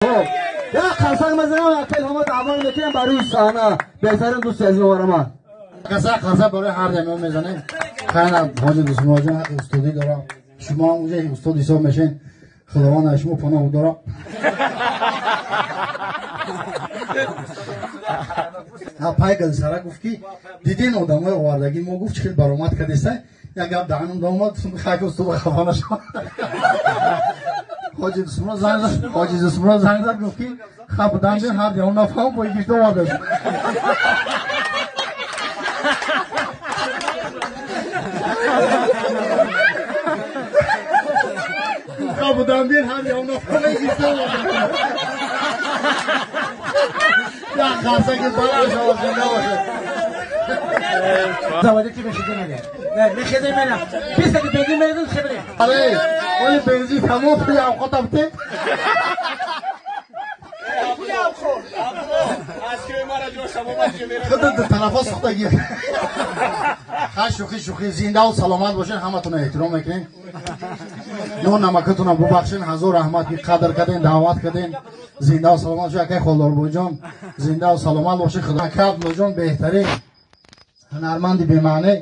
Хуб, як қарсак мезанам, як илҳомат аввал мекунам барои саҳна. Беҳтарин дӯсти азиз ман. Қарсак барои ҳар даме мезанем. Хайна ҳоҷи Дусмоҷон ҳаққи устодӣ дорам. Шумо ҳам уже устод ҳисоб мешин. Худованд аз шумо паноҳ дорад. Пай сара гуфт ки дидин одамои овардагӣ мо гуфт чӣ хел баромад кардеса. Як гап даҳанам омад, хайки устод хафа нашавад. Ҳоҷи Дусмон занг зад, ҳоҷи Дусмон занг зад, гуфт ки хаб данҷа ҳар дам нафаҳм бо гишт овардааст. Хаб данбир ҳар дам нафаҳм гишт овардааст. Як қарсаки баланд шавад, зинда бошад. Заводи ки мешиди мене. Не, мехеди мене. Писа ки бензин мередим хебре. Алей, оли бензин тамом пули авқот абте. Худат танаффус сухтагӣ. Ха шӯхӣ шӯхӣ, зиндаву саломат бошед, ҳаматонро эҳтиром мекунем. Нон намакатонро бубахшед, ҳазор раҳмат ки қадр кардем, даъват кардем. Зиндаву саломат бошед, акай Холдорбоҷон. Зиндаву саломат бошед, Худо. Ака Абдуллоҷон беҳтарин ҳунарманди бемаъне.